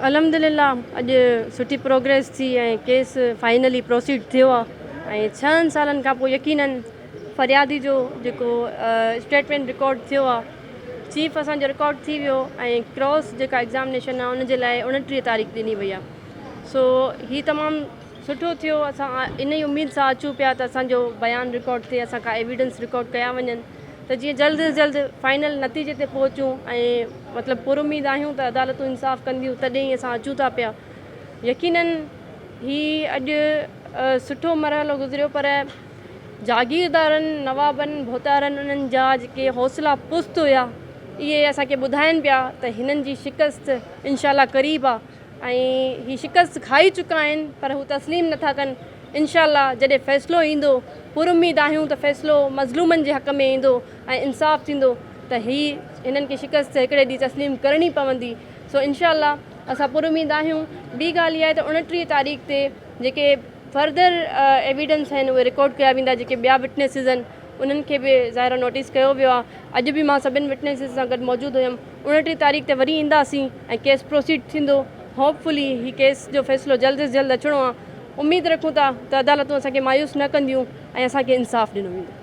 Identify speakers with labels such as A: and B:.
A: الحمدلله اڄ سٺي پروگريس ٿي ۽ ڪيس فائنلي پروسيڊ ٿيو آهي ۽ ڇهن سالن کان پوء يقينن فريادي جو جيڪو اسٽيٽمينٽ رڪارڊ ٿيو آهي چيف اسان جو رڪارڊ ٿي ويو ۽ ڪراس جيڪا ايگزامنيشن آهي ان جي لاء 29 تاريخ ڏني وئي آهي سو هي تمام سٺو ٿيو اسان ان ئي اميد سان اچون پيا ته اسان جو بيان رڪارڊ ٿئي اسان کان ايويڊنس رڪارڊ ڪيا وڃن ته جيئن جلد از جلد فائنل نتيجي تي پهچون ۽ مطلب پر اميد آهيون ته عدالتون انصاف ڪنديون تڏهن ئي اسان اچون ٿا پيا يقينن هي اڄ سٺو مرحلو گذريو پر جاگيردارن نوابن ڀوتارن انهن جا جيڪي حوصلا پست هيا اهي اسان کي ٻڌائن پيا ته هنن جي شڪست انشاء الله قريب آ ۽ هي شڪست کائي چڪا آهن پر هو تسليم نٿا ڪن انشاء الله جڏهن فيصلو ايندو پر اميد آهيون ته فيصلو مظلومن جي حق ۾ ايندو ۽ انصاف ٿيندو ته هي هنن کي شڪست هڪڙي ڏينهن تسليم ڪرڻي پوندي سو انشاء الله اسان پر اميد آهيون ٻي ڳالهه اها آهي ته 29 تاريخ تي جيڪي فردر ايويڊنس آهن اهي رڪارڊ ڪيا ويندا جيڪي ٻيا وٽنيسز آهن انهن کي به ظاهر نوٽيس ڪيو ويو آهي اڄ به مان سڀن وٽنيسز سان گڏ موجود هيم 29 تاريخ تي وري اينداسين ۽ ڪيس پروسيڊ ٿيندو هوپ فلي هي ڪيس جو فيصلو جلد از جلد اچڻو آهي اميد رکون ٿا ته عدالتون اسان کي مايوس نه ڪنديون ۽ اسان کي انصاف ڏنو ويندو.